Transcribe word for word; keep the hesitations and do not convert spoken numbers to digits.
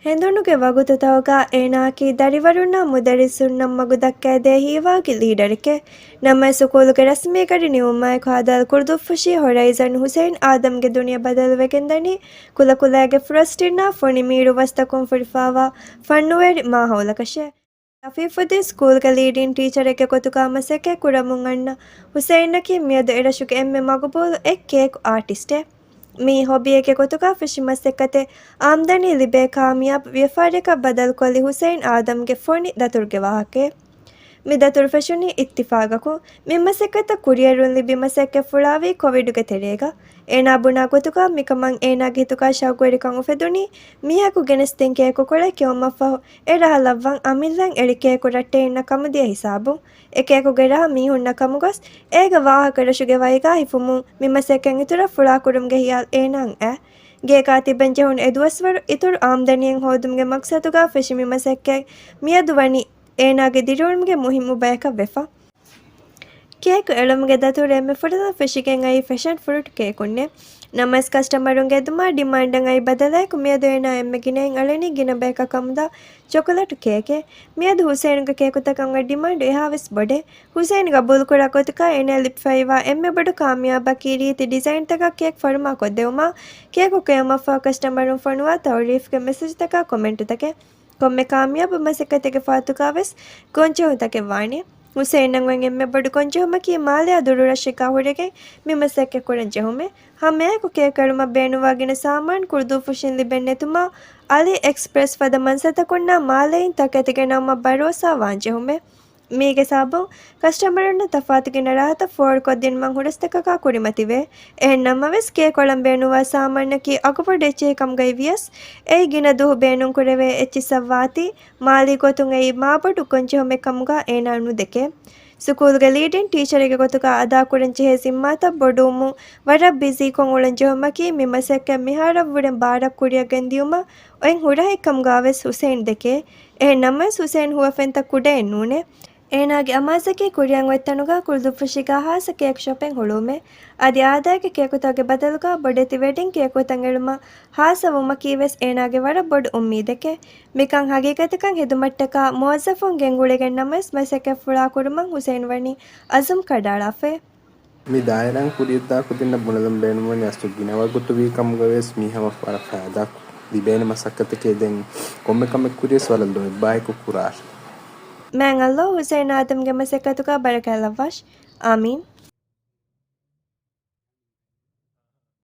އެނދުނުގެ ވަގުތުތަކުގަ އޭނާއަކީ ދަރިވަރުންނާ މުދައްރިސުންނަށް މަގު ދައްކައިދޭ ހީވާގި ލީޑަރެކޭ. ނަމަވެސް ސުކޫލުގެ ރަސްމީ ގަޑި ނިމުމާއެކު ހދ ކުޅުދުއްފުށީ ހޮރައިޒަން ހުސެއިން އާދަމްގެ ދުނިޔެ ބަދަލުވެގެންދަނީ ކުލަކުލައިގެ ފުރޮސްޓިންނާ ފޮނި މީރު ވަސްތަކުން ފުރިފާވާ ފަންނުވެރި މާހައުލަކަށޭ. އަފީފުއްދީން ސްކޫލްގެ ލީޑިން ޓީޗަރެއްގެ ގޮތުގަ މަސައްކަތް ކުރަމުން އަންނަ ހުސެއިންއަކީ މިއަދު އެރަށުގެ އެންމެ މަގުބޫލު އެއް ކޭކު އާޓިސްޓެއް. މިއީ ހޮބީއެއްގެ ގޮތުގަ ފެށި މަސައްކަތެއް އާމްދަނީ ލިބޭ ކާމިޔާބު ވިޔަފާރިއަކަށް ބަދަލުކޮށްލި ހުސެއިން އާދަމްގެ ފޮނި ދަތުރުގެ ވާހަކައެއް. މި ދަތުރު ފެށުނީ އިއްތިފާގަކުން. މި މަސައްކަތަށް ކުރިއެރުން ލިބި މަސައްކަތް ފުޅާވީ ކޮވިޑުގެ ތެރޭގަ. އޭނާ ބުނާ ގޮތުގަ މިކަމަށް އޭނާގެ ހިތުގަ ޝައުގުވެރިކަން އުފެދުނީ މީހަކު ގެނެސްދިން ކޭކުކޮޅެއް ކެއުމަށްފަހު އެ ރަހަ ލައްވަން އަމިއްލައަށް އެޅި ކޭކު ރައްޓެހިންނަށް ކަމުދިޔަ ހިސާބުން. އެ ކޭކުގެ ރަހަ މީހުންނަށް ކަމުގޮސް އޭގެ ވާހަކަ ރަށުގެ ވައިގާ ހިފުމުން މި މަސައްކަތް އިތުރަށް ފުޅާކުރުމުގެ ހިޔާލު އޭނާއަށް އައި. ގޭގާ ތިބެން ޖެހުނު އެ ދުވަސްވަރު އިތުރު އާމްދަނީއެއް ހޯދުމުގެ މަގްސަދުގަ ފެށި މި މަސައްކަތް މިއަދު ވަނީ އޭނާގެ ދިރިއުޅުމުގެ މުހިއްމު ބަޔަކަށް ވެފަ. ކޭކު އެޅުމުގެ ދަތުރު އެންމެ ފުރަތަމަ ފެށިގެން އައީ ފެޝަން ފުރުޓް ކޭކުންނޭ. ނަމަވެސް ކަސްޓަމަރުންގެ އެދުމާ ޑިމާންޑަށް އައި ބަދަލާއެކު މިއަދު އޭނާ އެންމެ ގިނައިން އަޅަނީ ގިނަ ބަޔަކަށް ކަމުދާ ޗޮކޮލަޓު ކޭކެއް. މިއަދު ހުސެއިނުގެ ކޭކުތަކަށް އޮތް ޑިމާންޑު އެހާވެސް ބޮޑޭ. ހުސެއިން ގަބޫލުކުރާ ގޮތުގަ އޭނާ ލިބިފައިވާ އެންމެ ބޮޑު ކާމިޔާބަކީ ރީތި ޑިޒައިންތަކަށް ކޭކް ފަރުމާ ކޮށްދެވުމާ، ކޭކު ކެއުމަށްފަހު ކަސްޓަމަރުން ފޮނުވާ ތައުރީފްގެ މެސެޖްތަކާ ކޮމެންޓުތަކެއް. ކޮންމެ ކާމިޔާބު މަސައްކަތެއްގެ ފާތުގަ ވެސް ގޮންޖެހުންތަކެއް ވާނެ. ހުސެއިންއަށް އޮތް އެންމެ ބޮޑު ގޮންޖެހުމަކީ މާލެއާ ދުރު ރަށެއްގަ ހުރެގެން މި މަސައްކަތް ކުރަން ޖެހުމެއް. ހަމައެއާއެކު ކޭކު އެޅުމަށް ބޭނުންވާ ގިނަ ސާމާނު ކުޅުދުއްފުށިން ލިބެން ނެތުމާ، އަލީ އެކްސްޕްރެސް ފަދަ މަންސަތަކުންނާ މާލެއިން ތަކެތި ގެނައުމަށް ބަރޯސާ ވާން ޖެހުމެއް. މީގެ ސަބަބުން ކަސްޓަމަރުންނަށް ތަފާތު ގިނަ ރާހަތަށް ފޯރުކޮށްދިނުމަށް ހުރަސްތަކަކާ ކުރިމަތިވޭ. އެހެން ނަމަވެސް، ކޭކު އަޅަން ބޭނުންވާ ސާމާނަކީ އަގުބޮޑު އެއްޗެހި ކަމުގައި ވިޔަސް، އެއީ ގިނަ ދުވަހު ބޭނުންކުރެވޭ އެއްޗިއްސަށް ވާތީ، މާލީ ގޮތުން އެއީ މާބޮޑު ގޮންޖެހުމެއް ކަމުގަ އޭނާ ނުދެކޭ. ސުކޫލުގެ ލީޑިން ޓީޗަރެއްގެ ގޮތުގަ އަދާކުރަން ޖެހޭ ޒިންމާތައް ބޮޑުވުމުން ވަރަށް ބިޒީކޮށް އުޅަން ޖެހުމަކީ، މި މަސައްކަތް މިހާރަށްވުރެން ބާރަށް ކުރިއަށް ގެންދިޔުމަށް އޮތް ހުރަހެއް ކަމުގަވެސް ހުސެއިން ދެކޭ. އެހެން ނަމަވެސް، ހުސެއިން ހުވަފެންތައް ކުޑައެއް ނޫނޭ. އޭނާގެ އަމާޒަކީ ކުރިއަށް އޮތް ތަނުގަ ކުޅުދުއްފުށީގަ ހާއްސަ ކޭކް ޝޮޕެއް ހުޅުވުމޭ. އަދި އާދައިގެ ކޭކުތަކުގެ ބަދަލުގަ ބޮޑެތި ވެޑިން ކޭކުތައް އެޅުމަށް ހާއްސަވުމަކީ ވެސް އޭނާގެ ވަރަށް ބޮޑު އުއްމީދެކޭ. މިކަން ހަގީގަތަކަށް ހެދުމަށްޓަކާ މުވައްޒަފުން ގެންގުޅެގެން ނަމަވެސް މަސައްކަތް ފުޅާކުރުމަށް ހުސެއިން ވަނީ އަޒުމް ކަޑައަޅާފައި. މި ދާއިރާއިން ކުރިއަށްދާ ކުދިންނަށް ބުނެލަން ބޭނުންވަނީ އަސްލު ގިނަ ވަގުތު ވީ ކަމުގަވެސް މީހަކަށް ވަރަށް ފައިދާ ލިބޭނެ މަސައްކަތެކޭ. ދެން ކޮންމެ ކަމެއް ކުރިޔަސް ވަރަށް ލޯތްބާއެކު ކުރާށި. މާތް ﷲ ހުސެއިން އާދަމްގެ މަސައްކަތުގަ ބަރަކާތް ލައްވާށި. އާމީން.